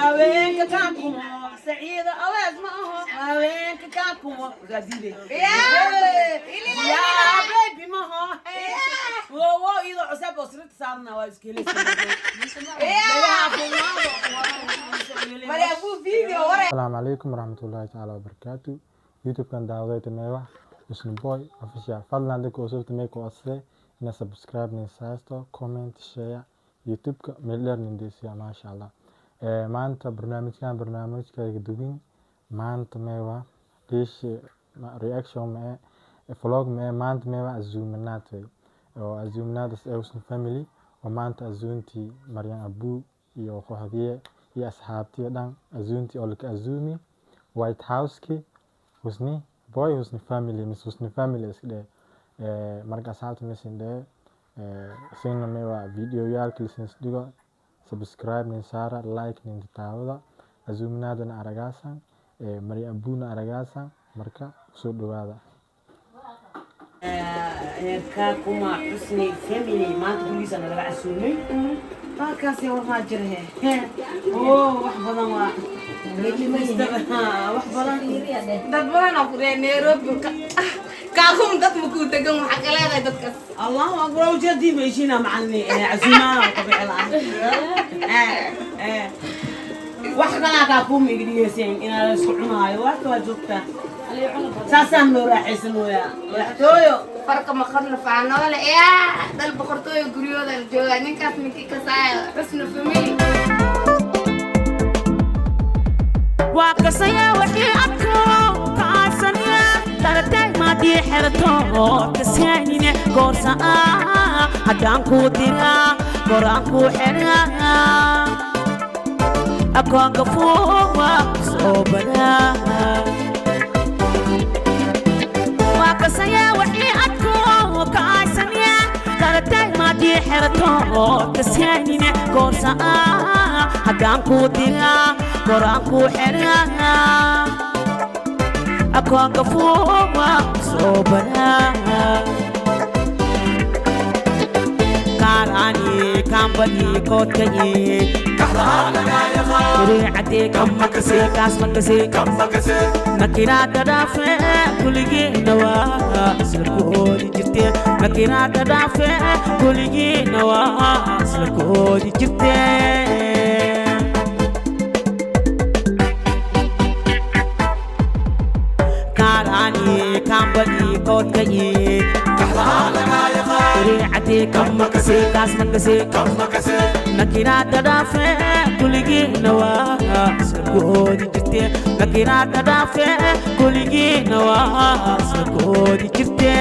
Haweenka Kaakumo, Saciida Awees ma aho. Haweenka Kaakumo raadide yaa baby ma aho. Wo iyadoo cusub oo sirta saarna waa iska helaysaa. Asalaamu calaykum waraxmatullaahi tacaala wabarakaatu. YouTube-kan daawaday tameewa Husni Boy Official. Fadlan haddii ku cusub tamee ku codsade inaad subscribe nin saasto, comment, share YouTube-ka meel dheer nin deysiya, maasha Allah. Maanta barnaamijkan barnaamijkayga duwin maanta meewa dhiishi reaction ma vlog ma maanta meewa azuuminaad wey oo azuuminaad ee Husni Family oo maanta azuuntii Maryan Abu iyo kooxdiye iyo asxaabtii dhan azuuntii oo laka azuumi White House-ki Husni Boy, Husni Family mise Husni Family iska dheh. Marka asxaabta meeshan dheh isagana meewa videoyaalka lisins dhigo, subscribe nin saara, like nin taawada, azuuminaadana aragaasan, Maryan Abuna aragaasan. Marka kusoo dhawaada. Kaakuma Xusni Family maanta gurigiisa nalaga casuumay. Halkaasi waxaa jira he oo wax badan, waa wax badan. Dad badan oo ku reer Nairobi Kaakum dad ma kuu degan, waxaa ka leedahay dadkaas. Allahu akbar, ujeedii ma heshiina macalini casuumaha qabici la'aan wax kalaa Kaakuma iga dhigeyseen inaa la isku cunaayo. Waa joogtaa, saasaan loo raaxaysan wayaa madaxtooyo. Farqa maqarna faanoole yaa dhal boqortooyo guryooda la joogaa, ninkaas ninkii kasaaya Xusna Family. Waa kasaya wixii adko kaasaniya dharatay maadii xerato kasaanine goorsa haddaan kuu diraa koraan kuu xiraa akoonka fuuma soo badaa. Waa kasaya wixii adko kaasaniya dharatay maadii xerato kasaanine goorsa haddaan kuu diraa koraan kuu xiraa akoonka fuuma soo badaa. Kaaraani kambani koodkayi riicadee kamakase kaas makase nakiraada dhaafe kuligiina waa isla koodi jirte, nakiraada dhaafe kuligiina waa isla koodi jirte. Kaaraani kambani koodkayi riicadee kamakase kaas makase nakiraada dhaafe kuligiina waa isla koodi jirte, nakiraada dhaafe kuligiina waa isla koodi jirte.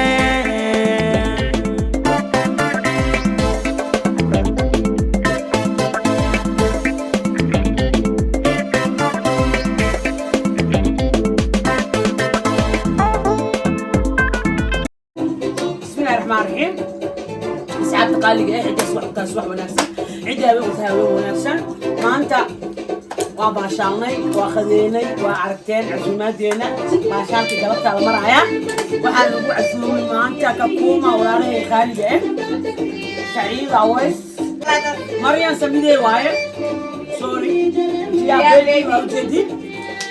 Bismillahi raxmaan raxiim. Asxaabta qaaliga eh, ciddaas wax taas wax wanaagsan, cidda haween wata haween wanaagsan. Maanta waa baashaalnay, waa qadeynay, waa aragteen casuumaadeena. Baashaalkii galabtaa la maraaya. Waxaa lagu casuumay maanta Kakuuma walaalahay qaaliga eh Saciid Aweys, Maryan Samidey waaye, sorry yaa baby, waa ujeedin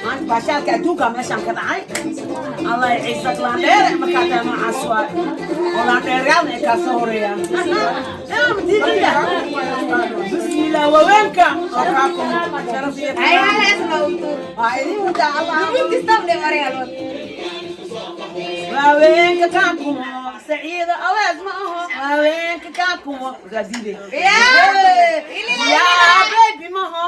maanta baashaalka adduunka meeshaan ka dhacay. Allah ciisa laandheere markaa tahay noocaas waa oo laandheeryaalna ay kaa soo horeeyaan. Bismillah, waaweynka oo Kaakuma sharaf iyo Ay halaas la utur. Waa idin wadaa Allah. Kistoo dhe Maryam. Haweenka Kaakumo, Saciida Awees ma aho. Haweenka Kaakumo raadide yaa baby ma aho.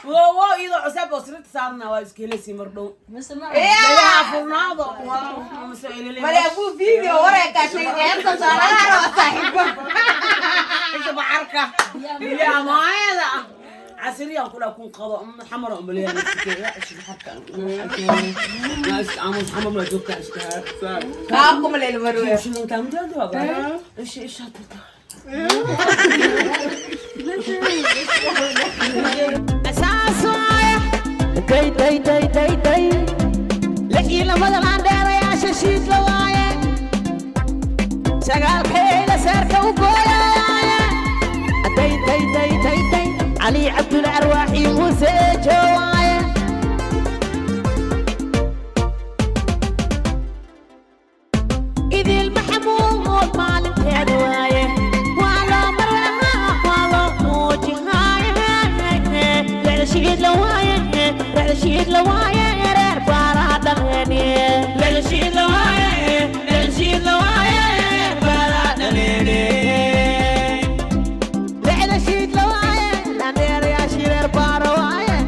Wo iyadoo cusub oo sirta saarna waa iska helaysi mar dhow. Dhagaha furnaado waa mase elele. Maryam buu video wareega sheegay saaraha waa saaxiibo. Inta bacarka biyaha maayada casiriyaan kula kun qado xamar oo maleeyaa iska aamus xamar ma joogta iska. Kaakum leel marwe. شنو تعمل؟ ايش هتطلع؟ Day day day day day lix iyo labada laandheerayaasha shiid la waaye, sagaalkayda seerka u gooyaaye. Day day day day day Cali Cabdul Arwaaxi Muuse. Lixda shiid la waaye, lixda shiid la waaye, reer baaraa dhaleene. Lixda shiid la waaye, lixda shiid la waaye, reer baaraa dhaleene. Lixda shiid la waaye, landheerayaashii reer baara waaye.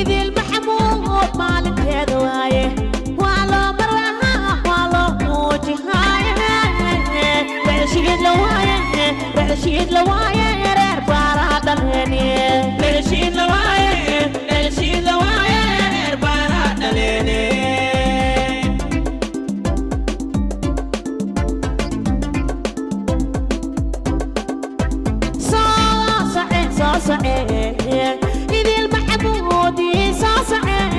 Idil Maxamuud maalinteeda waaye, waa loo marahaa, waa loo muujihaaye. Lixda shiid la waaye, lixda shiid la waaye, reer baaraa dhaleene. Lixda shiid la waaye, lixda shiid la waaye, reer baaraa dhaleene. Soo soceen, soo soceen, Idil Maxamuudi, soo soceen,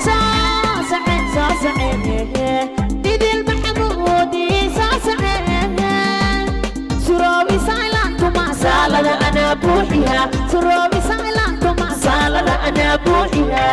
soo soceen, soo soceen, Idil Maxamuudi, soo soceen. Suroobi saylaantuma saalada anaa buuxiya, suroobi saylaantuma saalada anaa buuxiya.